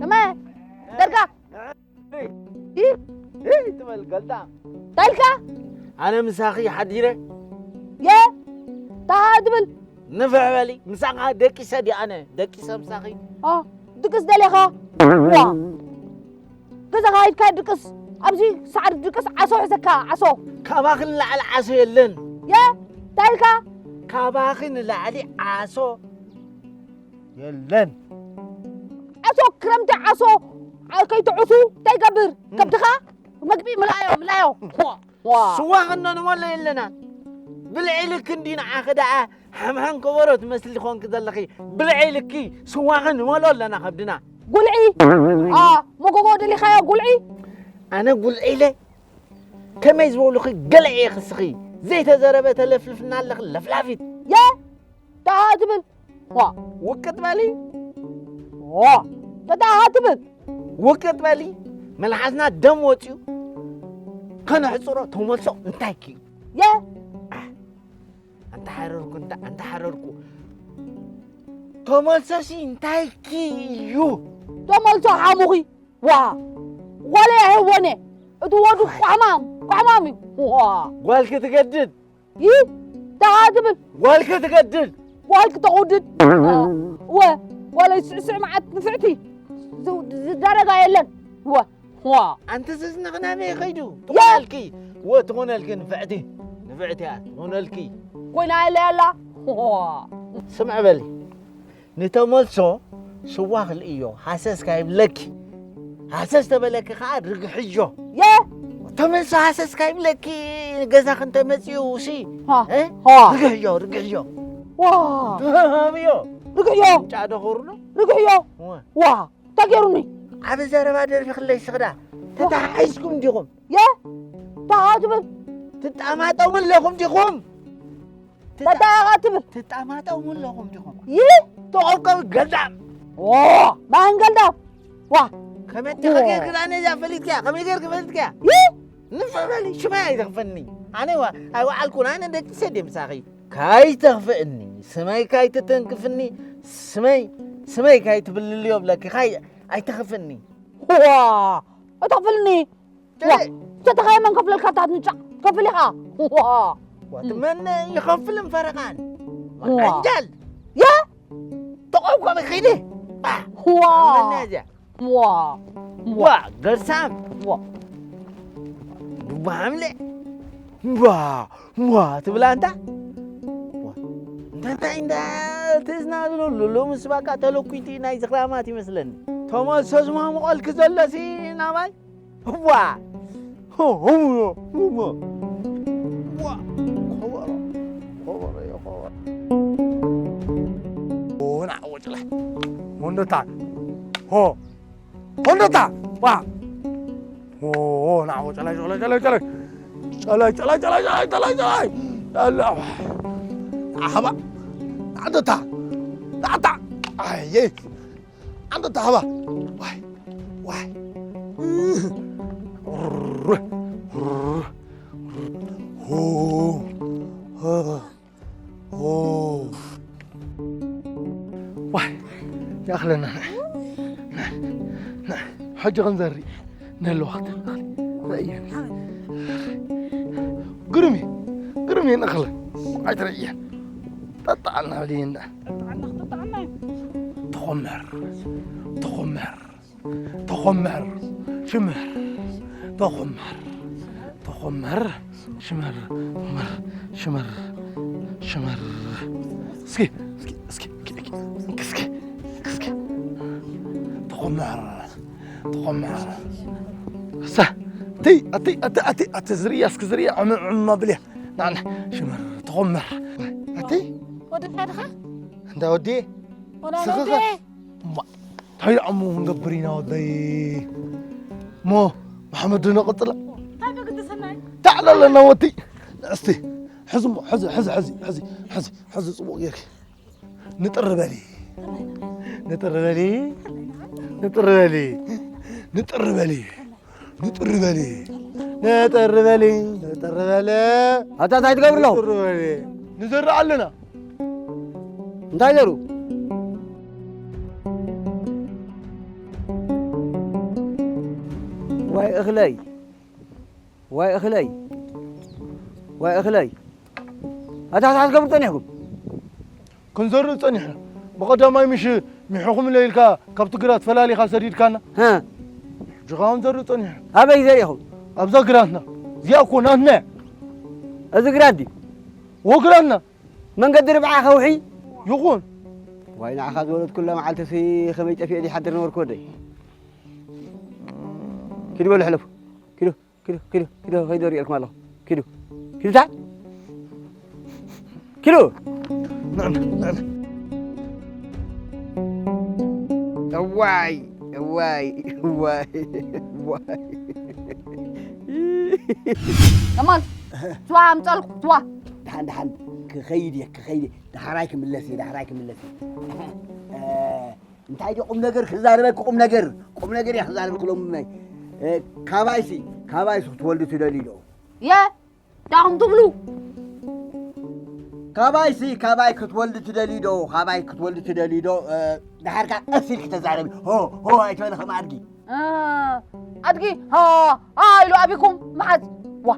እመ፣ ደርጋ። እ? እ፣ ትበል ገልጣ። እንታይ ኢልካ? ኣነ ምሳኺ ሓዲረ። የ? ታሃ ትብል? ንፍዕ በሊ። ምሳኻ ደቂሰ ድየ ኣነ? ደቂሰ ምሳኺ? ኦ፣ ድቅስ ደሊኻ? ዋ። ገዛኻ ኢድካ ድቅስ። ኣብዚ ሳዕሪ ድቅስ፣ ዓሶ ሒዘካ፣ ዓሶ። ካባኺ ንላዕሊ ዓሶ የለን። የ? እንታይ ኢልካ? ካባኺ ንላዕሊ ዓሶ የለን። ዓሶ ክረምቲ ዓሶ ዓርከይ ትዑሱ እንታይ ይገብር? ከብድኻ መግቢ ምላዮ ምላዮ። ዋ፣ ዋ። ስዋ ክንዶ ንመሎ የለና። ብልዒ ልክ እንዲ ንዓኺ ደኣ ሓምሓም ከበሮ ትመስሊ ኮንኪ ዘለኺ። ብልዒ ልኪ ስዋ ክንመሎ ኣለና ከብድና። ጉልዒ። ኣ፣ መጎጎ ደሊኻዮ ጉልዒ? ኣነ ጉልዒ ኢለ ከመይ ዝበሉኺ ገለ እየ ክስኺ። ዘይተዘረበ ተለፍልፍና ኣለኺ ለፍላፊት። የ ደሃ ትብል። ዋ። ውቅጥ በሊ። ዋ። ደሃ ትብል። ውቅጥ በሊ። መልሓስና ደም ወፅዩ። ከነሕፅሮ ተመልሶ እንታይ ክዩ? የ ኣንተ ሓረርኩ፣ እንተ-፣ ኣንተ ሓረርኩ። ተመልሶሲ እንታይ ክዩ? ተመልሶ ሓሙኺ። ዋ። ጓለይ ኣይህቦን እየ። እቲ ወዱ ቋሕማም፣ ቋሕማም እዩ። ዋ። ጓል ክትገድድ። ይ? ደሃ ትብል። ጓል ክትገድድ። ጓል ክተቑድድ። ወ፣ ጓለይ ስዕስዕ መዓት ንፍዕቲ። ዝ-፣ ዝዳረጋ የለን። ወ፣ ዋ። ኣንቲ ዝዝንኽ ናበይ ከይዱ? ያ። ትኾነልኪ። ወ፣ ትኾነልኪ ንፍዕቲ። ንፍዕቲ እያ፣ ትኾነልኪ። ኮይና የለ ያላ። ዋ። ስምዕ በሊ። ንተመልሶ ስዋ ክልእዮ፣ ሃሰስ ካይብለኪ። ሃሰስ ተበለኪ ኸዓ ርግሕዮ። የ? ተመልሶ ሃሰስ ካይብለኪ፣ ገዛ ክንተመጽኡ ሲ። ሃ። እ? ሃ። ርግሕዮ፣ ርግሕዮ። ዋ። ሃብዮ። ርግሕዮ። ጫ ደኸሩሎ። ርግሕዮ። ዋ። ዋ። እንታይ ገይሩኒ? ዓቢ ዘረባ ደርፊ ክለይ ስኽዳ። ተተሓሒዝኩም ዲኹም? የ? ደሃ ትብል። ትጣማጠሙ ኣለኹም ዲኹም? ትጣ-፣ ተጣቃ ትብል። ትጣማጠሙ ኣለኹም ዲኹም? ይ? ተቆቀብ ገልዳም። ኦ፣ ማን ገልዳም? ዋ። ከመይ ኦ። ተኸጌርክ ዳነ እዛ ፈሊጥክያ? ከመይ ጌርክ ፈሊጥክያ? ይ? ንፈበሊ፣ ሽማይ ኣይተኽፈኒ። ኣነ ዋ-፣ ኣይወዓልኩን፣ ኣነ ደቂ ሰድ ምሳኺ። ካይተኽፍእኒ፣ ስመይ ካይትተንክፍኒ፣ ስመይ፣ ስመይ ካይትብልልዮ ብለኪ፣ ካይ-፣ ኣይተኽፍኒ። ዋ፣ ኣይተኽፍልኒ። ዋ፣ ጀለ። ተተኻየ መን ከፍለልካ እታ ትንጫ? ከፍል ኢኻ። ዋ። ዋ፣ ትመን ይኸፍልን ፈረቓን። ዋ። ቀንጃል። የ? ተቆቆመ ከይደ። ዋ። መን እዚኣ? ዋ። ዋ፣ ገርሳም። ዋ። ዱባ ሓምለ። ዋ፣ ዋ፣ ትብላ እንታ? ዋ። እንታይ፣ እንታይ እንዳ ትእዝና ዝብለሉ፣ ሎምስ ባቃ ተለኩይቲ ናይ ዝኽራማት ይመስለኒ። ተመልሶ ዝማሙቐልኪ ዘሎሲ ናባይ? ዋ! ዋ! ከበሮ፣ ከበሮ፣ ዮ ከበሮ። ኦ፣ ና ወጭላ። ወንዶታ። ሆ። ወንዶታ። ዋ! ኦ፣ ና ወጭላ፣ ጨላ፣ ጨላ፣ ጨላ። ጨላ፣ ጨላ፣ ጨላ፣ ጨላ፣ ጨላ፣ ጨላ። ያላ። ኣህባ። ኣንዶታ። ኣታ። ኣየ። ኣንተ ተሃባ። ዋይ፣ ዋይ። ሆ፣ ሆ፣ ሆ። ዋይ፣ ይኣኽለና። ና፣ ና፣ ና። ሕጂ ክንዘሪ። ነለዋ ክትብል ረእየኒ። ግርም እዩ፣ ግርም እዩ ንእኽለ። ኣይትረእየን። ጠጣዓልና ብልየና። ጠጣዓልና፣ ጠጣዓልና እዩ። ተኾመር፣ ተኾመር፣ ተኾመር፣ ሽመር፣ ተኾመር፣ ተኾመር፣ ሽመር፣ ሽመር፣ ሽመር፣ ሽመር። እስኪ፣ እስኪ፣ እስኪ፣ እስኪ፣ እስኪ፣ እስኪ፣ እስኪ። ተኾመር። ተኾመር። እሳ፣ ኣቲ፣ ኣቲ፣ ኣቲ፣ ኣቲ፣ ኣቲ ዝርያ፣ እስኪ ዝርያ፣ ዕም፣ ዕም ኣብልያ። ናዕና፣ ሽመር፣ ተኾመር። ኣቲ? ወዲ እንታይ ድኻ? እንዳ ወዲ? ወላ ስኽኸ? ወዲ? እማ፣ እንታይ ደኣ እሞ ክንገብር ኢና ወደይ? እሞ፣ መሓመድ ዶ ነቐጽላ? እንታይ በግዲ ሰናይ? ታዕላ ኣለና ወዲ። እስቲ፣ ሕዚ እሞ፣ ሕዚ፣ ሕዚ፣ ሕዚ፣ ሕዚ፣ ሕዚ፣ ሕዚ ጽቡቕ ጌርኪ። ንጥር በሊ። ንጥር በሊ። ንጥር በሊ። ንጥር በሊ። ንጥር በሊ። ንጥር በሊ። ንጥር በሊ። ኣታ እንታይ ትገብር ኣለኹ? ንጥር በሊ። ንዘርእ ኣለና። እንታይ ዘሩ? ዋይ እኽለይ። ዋይ እኽለይ፣ ዋይ እኽለይ። ኣታ፣ ኣታ ክትገብሩ ጸኒሕኩም? ክንዘርእ ጸኒሕና። ብቐዳማይ ምሽ ሚሑኹም ኢለ ኢልካ ካብቲ ግራት ፈላሊኻ ሰዲድካና። ሃ። ሕጂ ኸኣ ክንዘርእ ጸኒሕና። ኣበይ ዘሪእኹም? ኣብዛ ግራትና። እዚኣ እኮ ናትና እያ። እዚ ግራት ድዩ? እዎ፣ ግራትና። መንገዲ ርብዓ ከውሒ? ይኹን። ዋይ፣ ንዓኻ ዝወለድኩላ መዓልትሲ ከመይ ጠፊኤ ይሓድር ነበርኩ ወደይ። ኪዱ በሉ ሕለፉ። ኪዱ፣ ኪዱ፣ ኪዱ፣ ኪዱ፣ ኪዱ፣ ሪኤልኩም ኣለኹ። ኪዱ፣ ኪዱ፣ ታ? ኪዱ። እዋይ፣ እዋይ፣ እዋይ፣ እዋይ። ከማል፣ ትዋ ኣምፀልኩ፣ ትዋ። ደሓን፣ ደሓን፣ ክኸይድ እየ፣ ክኸይድ እየ። ዳሕራይ ክምለስ እየ፣ ዳሕራይ ክምለስ እየ። እ፣ እንታይ ድዩ ቁም ነገር ክዛረበኪ? ቁም ነገር፣ ቁም ነገር እየ ክዛረበኪ ሎሚ። እ፣ ካባይሲ፣ ካባይሲ ክትወልዲ ትደልዩ ዶ? የ፣ ዳኹም ትብሉ? ካባይሲ፣ ካባይ ክትወልዲ ትደልዩ ዶ? ካባይ ክትወልዲ ትደልዩ ዶ? እ፣ ደሓርካ ቀስ ኢልኪ ተዛረቢ። ሆ፣ ሆ ኣይትበሊ ከም ኣድጊ። እ፣ ኣድጊ፣ ሆ፣ ሆ ኢሉ ኣቢኩም መሓዝ። ዋ፣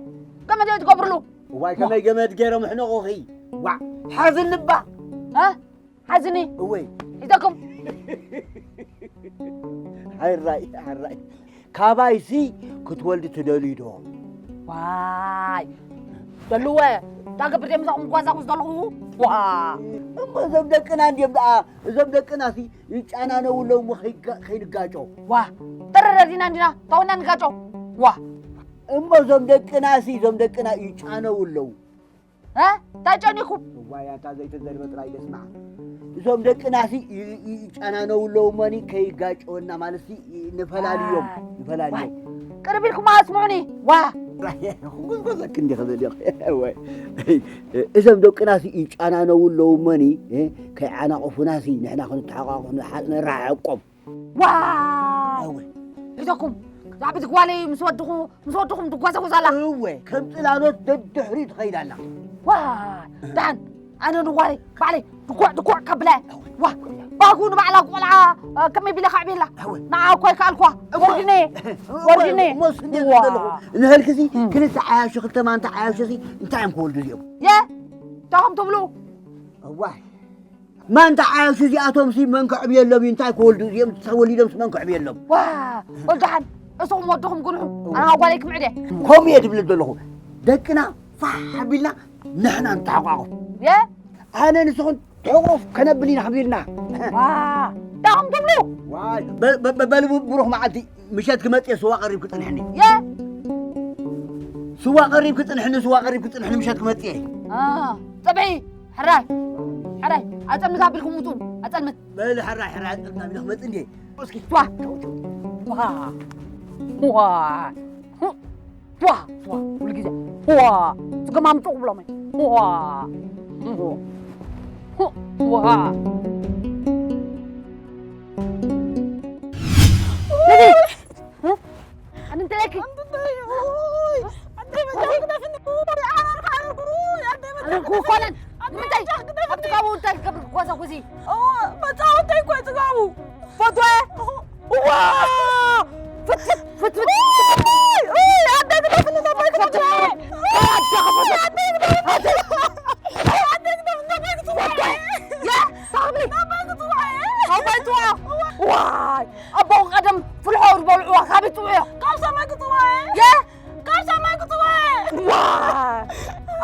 ከመይ ድዩ ትገብርሉ? እዋይ፣ ከመይ ገመድ ገይሮም ኣሕነቑኺ? ዋ፣ ሓዝኒ እባ። እ? ሓዝኒ። እወይ። ሒዘኩም። ሓራይ፣ ሓራይ። ካባይሲ ክትወልዲ ትደልዩ ዶ? ዋይ። ደልወ፣ እታ ገብር ደም ዛኹም ጓዛኹ ዝደለኹ? ዋ። እሞ እዞም ደቅና እንድዮም ደኣ፣ እዞም ደቅናሲ ይጫናነው ኣለዉ እሞ ከይጋ-፣ ከይንጋጮ። ዋ። ተረዳዲና እንዲና፣ ታውና ንጋጮ። ዋ። እሞ እዞም ደቅናሲ፣ እዞም ደቅና ይጫነው ኣለዉ። እ? እንታይ ጨኒኹም? እዋይ፣ ኣንታ ዘይተዘርበ ጥራይ ደስማዕ። እዞም ደቅናሲ ይ-፣ ይ-፣ ይጨናነው ኣለዉ እሞኒ ከይጋጨወና ማለትሲ ይ-፣ ንፈላልዮም፣ ዋይ፣ ንፈላልዮም። ዋይ። ቅርብ ኢልኩም ኣስምዑኒ። ዋ። ጉዝጎዘክ እንዲኸ ዘዲቕ። እዋይ። እዞም ደቅናሲ ይጨናነው ኣለዉ እሞኒ፣ እ፣ ከይዓናቕፉናሲ ንሕና ክንተሓቋቑፍ ንሓ-፣ ንረሓቆም። ዋይ! እወ። ሒዞኩም፣ እዛ ዓበይቲ ጓለይ ምስ ወድኹ-፣ ምስ ወድኹም ትጓዘጉዝ ኣላ። እወ፣ ከም ጽላሎት ደድሕሪኡ ትኸይድ ኣላ። ዋይ! ደሓን፣ ኣነ ንጓለይ ባዕለይ ድኩዕ ድኩዕ ከብላ። እወ። ዋ! ባጉ ንባዕላ ቆልዓ፣ እ፣ ከመይ ቢለ ከዕብየላ? እወ። ንዓ እኮ ኣይከኣልኩዋ። እወ። ወርድነ፣ እወ፣ ወርድነ። እሞ ስንዴ ዋ! ዘለኹ። ንህልክሲ እም። ክልተ ዓያሹ፣ ክልተ ማንታ ዓያሹሲ እንታይ እዮም ክወልዱ እዚኦም? የ? እንታይ ከም ትብሉ? እዋይ። ማንታ ዓያሹ እዚኣቶምሲ መን ከዕብየሎም እዩ? እንታይ ክወልዱ እዚኦም? ተወሊዶምስ መን ከዕብየሎም? ዋ፣ ወልደሓን፣ እስኹም ወድኹም ግንሑ፣ ኣነ ካብ ጓለይ ክምዕድ እየ። ከምኡ እየ ዝብል ዘለኹ። ደቅና ፋሕ ኣቢልና ንሕና ንተሓቋቑፍ። የ? ኣነ ንስኹም ተሕቑፍ ከነብል ኢና ክብልና። ዋ፣ እንታይ ከም ትብሉ? ዋይ፣ በ-፣ በ-፣ በ-፣ በል ብ-፣ ብሩኽ መዓልቲ። ምሸት ክመጽእ እየ፣ ስዋ ቀሪብ ክጽንሕኒ። የ? ስዋ ቀሪብ ክጽንሕኒ፣ ስዋ ቀሪብ ክጽንሕኒ፣ ምሸት ክመጽእ እየ። አ፣ ጸብሒ፣ ሕራይ፣ ሕራይ፣ ኣጸልምት ኣቢልኩም ውጹ፣ ኣጸልምት። በል ሕራይ፣ ሕራይ፣ ኣጸልምት ኣቢለ ክመጽእ እንድየ። እስኪ። ዋ፣ ዋ፣ ዋ፣ ዋ፣ ኩሉ ግዜ። ዋ፣ ስገም ኣምጡ ክብሎም እየ። ዋ፣ ዋ። ነዚ እ? ኣነ እንታይ ኢለኪ? ኣንተ እንታይ? ኦይ፣ ኣንተ መጃ ግደፍኒ። ኦይ፣ ዓረርኩ፣ ዓረርኩ። ኦይ፣ ኣንተ መጃ ኣረርኩ ግደፍኒ። ኮነን። ኣንተ ንምንታይ? መጃ ግደፍኒ። ኣብቲ ካብኡ እንታይ ትገብሪ? ጓዛ ጉዚ። ኦ፣ መጻወተይ እኮ እዩ ጽጋቡ። ፈትወ። እዋ! ፍትፍት፣ ፍትፍት። ኦይ፣ ኦይ፣ ኣንተ ግደፍኒ፣ ነባይ ግደፍኒ። ፈትወ። ኣንተ ግደፍኒ። ኣንተ ግደፍኒ፣ ነባይ ግደፍኒ። ፈትወ። ያ፣ ታብሊ። ነባይ ግደፍኒ። ኣባይ ትዋ። ዋይ! ኣቦኹም ቀደም ፍልሖ ዝበልዕዋ ካበይ ትውዕዮ? ካብ ሰማይ ክጽውዖ እየ። የ? ካብ ሰማይ ክጽውዖ እየ። ዋ!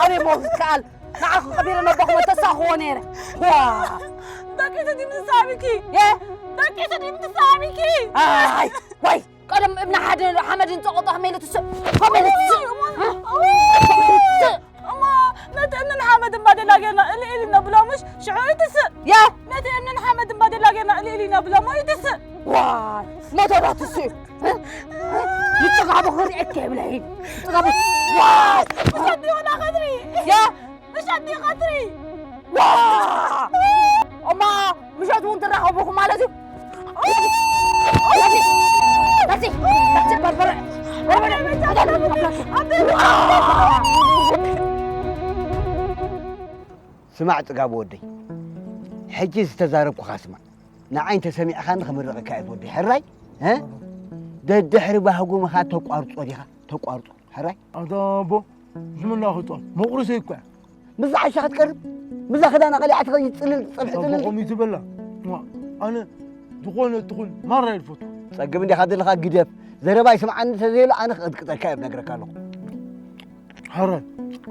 ኣበይ ሞ ዝከኣል? ንዓኹ ቀቢረ ነቦኹም ተሳኽዎ ነይረ። ዋ! ደቂሰ ድዩ ምትሳቢኪ? የ? ደቂሰ ድዩ ምትሳቢኪ? ኣይ! ዋይ! ቀደም እብና ሓደ ሓመድን ጸቐጦ ከመይ ኢሉ ትስእ? ከመይ ኢሉ ትስእ? እሞ፣ እ? እሞ፣ ከመይ ኢሉ ትስእ? እሞ ነቲ እምንን ሓመድን ባዴላ ጌርና እልል ኢልና ብሎምሽ ሽዑ ይትስእ። ያ! ነቲ እምንን ሓመድን ባዴላ ጌርና እልል ኢልና ብሎሞ ይትስእ። ዋይ! ሞተራ ትስእ። እ? ንጽጋቡ ክርእየካ የብለይን። ንጽጋቡ። ዋይ! ምሸት ይኹና ቀትሪ። ያ! ምሸት ይኸትሪ። ዋ! እማ ምሸት እውን ትራኸብኹም ማለት እዩ። ስማዕ ጽጋቡ ወደይ፣ ሕጂ ዝተዛረብኩኻ ስማዕ። ንዓይ እንተሰሚዕኻኒ ክምርቐካ እየ ወደይ። ሕራይ? እ? ደድሕሪ ባህጉምኻ ተቋርጾ ዲኻ? ተቋርጾ። ሕራይ? ኣታ ኣቦ፣ ዝምና ክጦል መቑርሰይ እኮ እያ። ምስዛ ዓሻ ክትቀርብ፣ ምስዛ ክዳና ቀሊዓ ትኸይድ ጽልል ጸብሒ ኣቦ ጽልል። ከምኡ ትበላ። እዋ፣ ኣነ ዝኾነ ትኹን ማራ እየ ዝፈቱ። ጸግም እንዲኻ ዘለኻ ግደፍ። ዘረባይ ስምዓኒ እንተዘየሎ ኣነ ክቕጥቅጠካ እየ ዝነግረካ ኣለኹ። ሓራይ፣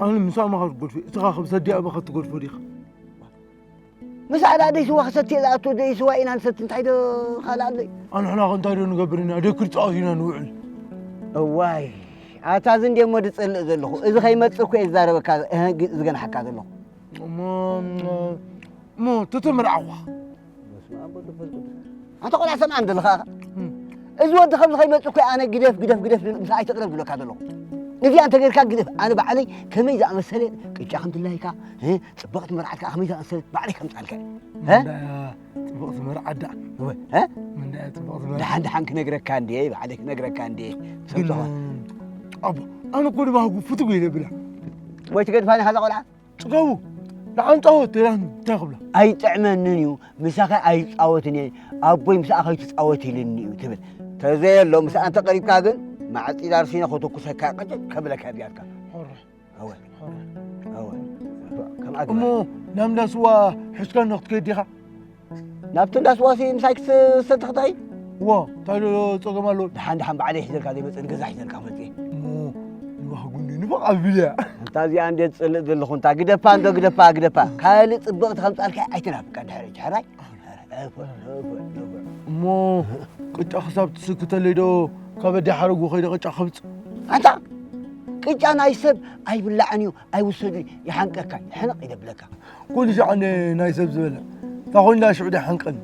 ኣነ ምስ ኣማኻ ዝጎድፎ፣ እስኻ ከም ሰዲ ኣባኻ ትጎድፎ ዲኻ? ምስ ኣዳ ደይ ስዋ ክሰቲ እየ ዝኣቱ፣ ደይ ስዋ ኢና ንሰቲ፣ እንታይ ዶ ካልእ ኣሎ? ኣንሕና ከ እንታይ ዶ ንገብር ኢና? ደይ ክንጻወት ኢና ንውዕል። እዋይ፣ ኣታ እዚ እንድየ እሞ ዝጸልእ ዘለኹ። እዚ ከይመጽእ እኮ እየ ዝዛረበካ፣ እህ፣ ግ-፣ ዝገንሓካ ዘለኹ። እሞ፣ እሞ፣ እሞ፣ ተተመርዓኹ። በስመ ኣብ ወወልድ ወመንፈስ ቅዱስ። ኣንታ ቆልዓ ሰምዓኒ ዘለኻ ኢኻ። እም። እዚ ወዲ ከምዚ ከይመጽእ እኮ ኣነ ግደፍ፣ ግደፍ፣ ግደፍ ዝብል ምሳይ ኣይትቕረብ ዝብለካ ዘለኹ። እዚኣ እንተጌርካ ግደፍ። ኣነ ባዕለይ ከመይ ዝኣመሰለ ቅጫ ከም ትላይካ፣ እ፣ ጽብቕቲ መርዓት ከኣ ከመይ ዝኣመሰለት ባዕለይ ከምጻልካ እየ። እ? መንዳ እያ ጽብቕቲ መርዓት ደኣ? እወ፣ እ? መንዳ እያ ጽብቕቲ መርዓት? ደሓን ደሓን ክነግረካ እንድየ፣ ባዕለይ ክነግረካ እንድየ። ግን፣ ሰምተኻ? ኣቦ፣ ኣነ እኮ ንባህጉ ፍትው ኢለ ብላ። ወይ ትገድፋኒ ሓዛ ቆልዓ? ጽገቡ፣ ደሓን ጻወት ኢላ እንታይ ክብላ? ኣይጥዕመንን እዩ፣ ምሳኸ ኣይጻወትን እየ፣ ኣቦይ ምስኣ ከይትጻወት ኢልኒ እዩ ትብል። ተዘየሎ፣ ምስኣ እንተ ቀሪብካ ግን፣ ማዕጺድ ኣርሲነ ከተኩሰካ፣ ቅጭጭ ከብለካ እዚኣትካ። ሆረ፣ ኣወ፣ ሆረ። ኣወ። ከምኣ እሞ፣ ግበር። ናብ እንዳ ስዋ ሒዝካኒ ክትከይድ ዲኻ? ናብቲ እንዳ ስዋሲ ምሳይ ክትሰቲ ክትኸይድ? እዎ፣ እንታይ ዶ ጸገም ኣለዎ? ደሓን፣ ደሓን፣ ባዕለይ ሒዘልካ ዘይመጽእ፣ ንገዛ ሒዘልካ ክመጽእ እየ። እሞ፣ ንባህጉ እንዲ ንፋቕ ኣብልያ። እንታ እዚኣ እንዴ ትጽልእ ዘለኹ፣ እንታ ግደፋ፣ እንዶ ግደፋ፣ ግደፋ። ካልእ ጽብቕቲ ከምጻልካ ኣይትናፍቃ፣ ድሕሪ፣ ድሕራይ። እሞ፣ ቅጫ ክሳብ ትስክተለይ ዶ ካብ ኣደ ሓረጉ ከይደ ቅጫ ከብጽእ? ኣንታ፣ ቅጫ ናይ ሰብ ኣይብላዕን እዩ። ኣይውሰዱ፣ ይሓንቀካ፣ ሕንቕ ኢለ ብለካ። ኩሉ ሻዕ ን-፣ ናይ ሰብ ዝበልዕ። እታ ኮይና ሽዑ ዶ ይሓንቀኒ?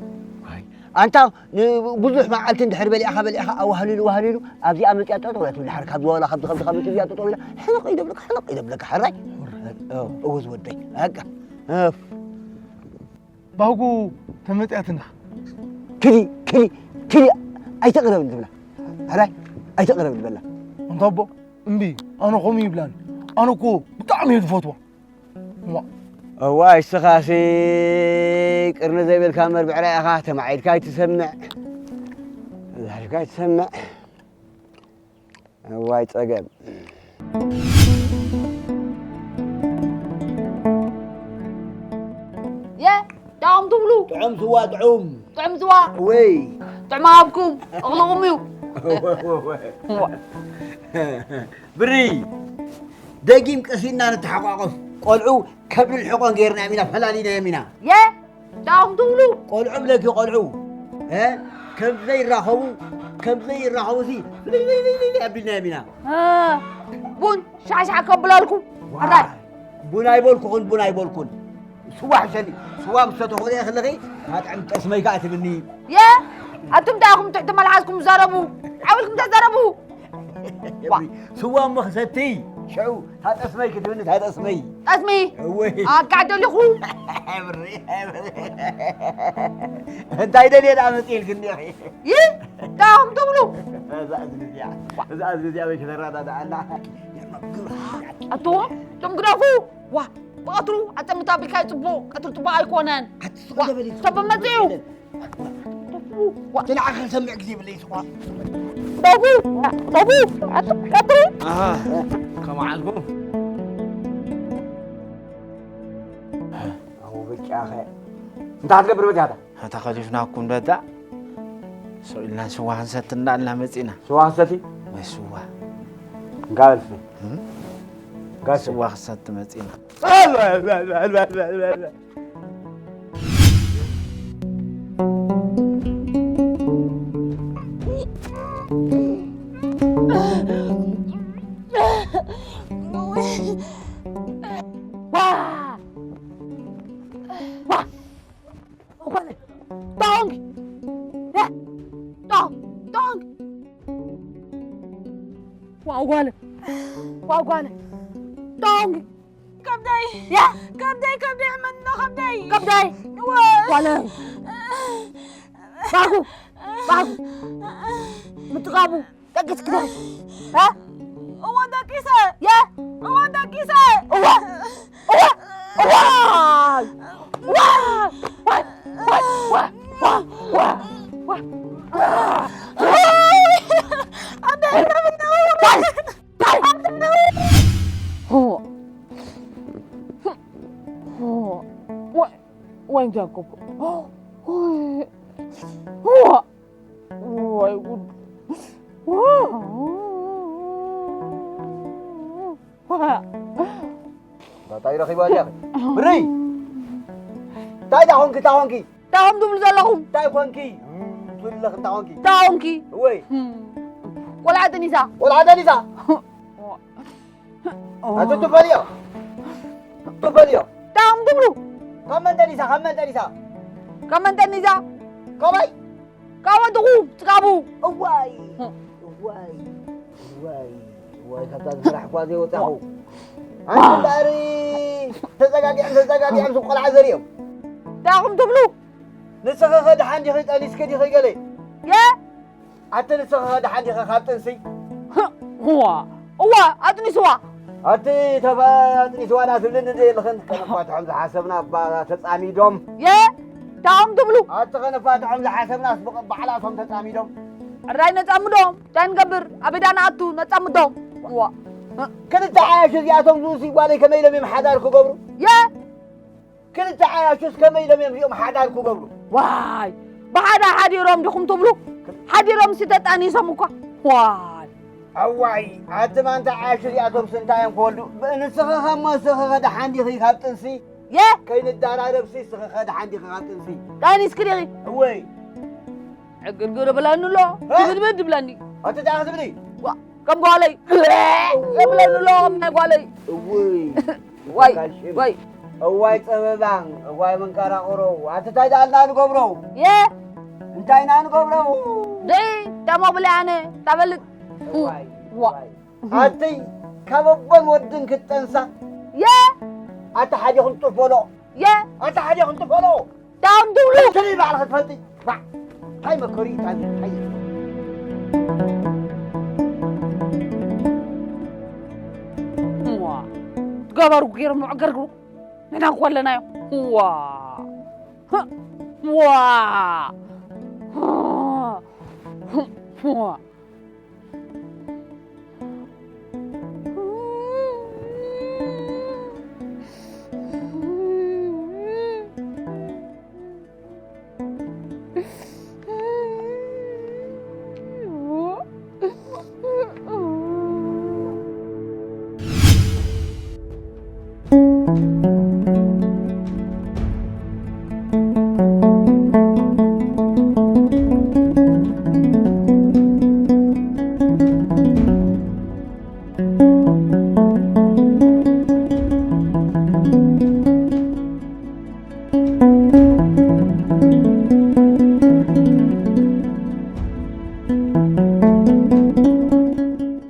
ኣይ፣ ኣንታ ንብዙሕ መዓልቲ እንድሕር በሊዕኻ፣ በሊዕኻ፣ ኣዋህሊሉ፣ ዋህሊሉ፣ ኣብዚኣ መጽያ ጠጠው እያ ትብል። ድሓር ካብዚ ዋላ ካብዚ፣ ካብዚ፣ ካብ መጽያ ጠጠው ኢላ፣ ሕንቕ ኢለ ብለካ፣ ሕንቕ ኢለ ብለካ፣ ሕራይ? እዎ፣ ዝወደይ፣ በቃ። እፍ። ባህጉ ተመጽያትና። ክዲ፣ ክዲ፣ ክዲ፣ ኣይተቕረብኒ ትብላ። ሕራይ፣ ኣይተቕረብኒ በላ። ኣንታ ኣቦ፣ እምቢ፣ ኣነ ከምኡ ይብላኒ። ኣነ እኮ ብጣዕሚ እየ ዝፈትዋ። እዋ። እዋይ፣ እስኻሲ ቅርኒ ዘይብልካ እምበር ብዕራይ ኢኻ፣ ተማዒድካ ኣይትሰምዕ፣ ተዛሪብካ ኣይትሰምዕ። እዋይ ጸገም። የ፣ ዳኦም ትብሉ? ጥዑም ስዋ፣ ጥዑም። ጥዑም ስዋ? ወይ። ጥዑም ሃብኩም፣ እኽልኹም እዩ። ብሪ፣ ደጊም ቀሲና ንተሓቋቆፍ። ቆልዑ ከብልን ሕቆን ጌርናዮም ኢና፣ ፈላሊናዮም ኢና። የ፣ ዳኦም ትብሉ? ቆልዑ ብለኪ፣ ቆልዑ፣ እ፣ ከም ዘይራኸቡ፣ ከም ዘይራኸቡ ሲ፣ ፍልይልይልይልይ ኣቢልናዮም ኢና። እ፣ ቡን ሻዕሻዕ ከብለልኩ። ዋ፣ ሕራይ። ቡን ኣይበልኩኹን፣ ቡን ኣይበልኩን። ስዋ ሕሸሊ፣ ስዋ ምስ ሰተኹ ሪኤ ከለኺ፣ ኣጥዕም ጠስመይ ከኣ ትብልኒ። የ፣ ኣቱም እንታይ ኢኹም ትሕቲ መልሓስኩም ትዛረቡ? ዓው ኢልኩም ተዛረቡ። ዋ። ስዋ እሞ ክሰትይ፣ ሽዑ፣ ታጠስመይ ክትብልኒ፣ ታጠስመይ። ጠስሚ? እወይ። ኣካዕ ደሊኹ። ብሪ፣ ብሪ። እንታይ ደልየ ደኣ መጽእ ኢልክኒ ኢኺ? ይ፣ እንታይ ኢኹም ትብሉ? እዛ እዝጊ እዚኣ፣ እዛ እዝጊ እዚኣ በይ ከተረዳድኣና። ኣቶ፣ እቶም ግደፉ። ዋ፣ ብቐትሩ ኣጸሚታ ኣቢልካዮ ጽቡቕ፣ ቀትሪ ጽቡቕ ኣይኮነን። ኣቲ ስቕ ዋ፣ በሊ፣ ሰብ መጺኡ። ዋ። እቲ ንዓኻ ክሰምዕ ግዜ የብለይ፣ ስቕ በል። ባቡ፣ ባቡ፣ ኣቲ ቀትሪ። ኣሃ፣ ከመይ ዓልኩም? ኣቡ ብጫኸ። እንታይ ክትገብር መጺኻ? ኣታ ከሊፍናኩም ደዳ። ሰው ኢልና ስዋ ክንሰቲ እንዳልና መጺና። ስዋ ክንሰቲ? ወይ ስዋ። እንካ በል እስቲ። እም? እንካ እስቲ። ስዋ ክንሰቲ መጺና። ዋ! ዋ! ዋ ጓለ! ጣ ኾንኪ! ያ! ጣ! ጣ ኾንኪ! ዋ ጓለ! ዋ ጓለ! ጣ ኾንኪ! ከብደይ! ያ! ከብደይ፣ ከብደይ፣ ሕመኒ ከብደይ! ከብደይ! እወ! ጓለ! ባጉ! ባጉ! ምትቃቡ! ደቂስኪ ዶ? እ? እወ ደቂሰ። የ? እወ ደቂሰ። እወ! እወ! እወ! ዋይ! ዋይ! ዋይ! ዋይ! ዋይ! ዋይ! ዋይ! ታይ! ታይ! ሆ! ሆ! ዋይ! ዋይ ጃኮብ! ዋይ! ሆ! ዋይ ጉድ! እንታይ ረኺባ እንዲያ? ብሪ! እንታይ ደኣ ኾንኪ? እንታይ ኾንኪ? እንታይ ኾንኩም ትብሉ ዘለኹም? እንታይ ኾንኪ? ትብሊ ኣለኺ፣ እንታይ ኾንኪ? እንታይ ኾንኪ? ወይ! ቆልዓ ጠኒሳ። ቆልዓ ጠኒሳ። ኣቶ ትፈልዮ። ትፈልዮ። ታም ትብሉ። ካብ መን ጠኒሳ? ካብ መን ጠኒሳ? ካብ መን ጠኒሳ? ካባይ? ካብ ወድኹ፣ ጽጋቡ። እዋይ። እዋይ። እዋይ። እዋይ፣ ካብታ ዝፈራሕኳ ዘይወጻኹ። ኣንቲ እምበኣር ተጸጋጊዖም፣ ተጸጋጊዖም፣ ስብ ቆልዓ ዘሪኦም። እንታይ ኢኹም ትብሉ? ንስኺ ኸ ደሓን ዲኺ? ጠኒስኪ ዲኺ ገለ? የ? ኣቲ ንስኺ ኸ ደሓን ዲኺ ካብ ጥንሲ? እዋ፣ እዋ፣ ኣጥኒስዋ። ኣቲ ተባ-፣ ኣጥኒስዋ ዳ ትብልኒ ዶ የለኽን? ከነፋትሖም ዝሓሰብና እባ ተጻሚዶም። የ? እንታይ ኢኹም ትብሉ? ኣቲ ከነፋትሖም ዝሓሰብናስ ብቕ-፣ ባዕላቶም ተጻሚዶም። ሕራይ ነጻምዶም። እንታይ ንገብር? ኣበይ ዳ ንኣቱ? ነጻምዶም። እዋ። ክልተ ዓያሹ እዚኣቶም ዝኡሲ ጓለይ ከመይ ኢሎም እዮም ሓዳር ክገብሩ? የ? ክልተ ዓያሹስ ከመይ ኢሎም እዮም እዚኦም ሓዳር ክገብሩ? ዋይ፣ ብሓዳ ሓዲሮም ዲኹም ትብሉ? ሓዲሮም ሲ ተጣኒሶም እኳ። ዋይ። ኣዋይ፣ ኣቲ ማንታ ዓያሹ እዚኣቶም ስንታይ እዮም ክወልዱ? ብ-፣ ንስኺ ኸሞ ንስኺ ኸ ደሓን ዲኺ ካብ ጥንሲ? የ? ከይንዳራረብ ሲ ንስኺ ኸ ደሓን ዲኺ ካብ ጥንሲ? ጠኒስኪ ዲኺ? እወይ። ዕግርግር ብለኒ ኣሎ። እ? ክብድብድ ብለኒ። ኣቲ እንታይ ክትብሊ? ዋ፣ ከም ጓለይ። የብለኒ ኣሎ፣ ከም ናይ ጓለይ። እውይ። ዋይ፣ ተካልሽም። ዋይ። እዋይ ጸበባ፣ እዋይ መንቀራቕሮ። ኣቲ እንታይ ደኣልና ንገብሮ? የ? እንታይ ኢና ንገብሮ? ደይ፣ ታሞ ብለይ ኣነ፣ ታበልጥ። እዋይ፣ ዋ። እዋይ። ኣቲ ካብ ኣቦን ወድን ክትጠንሳ? የ? ኣቲ ሓዲኹም ጥፈሎ። የ? ኣቲ ሓዲኹም ጥፈሎ። ዳውን ትብሉ። ትሪ ባዕልኺ ትፈልጢ። ባ-፣ እንታይ መከሩ እዩ ታኒ? እንታይ እዩ? እዋ፣ ትገበሩ ገይሮም ዕገርግሩ። ንሕና እኮ ኣለናዮ። እዋ። ዋ። ዋ።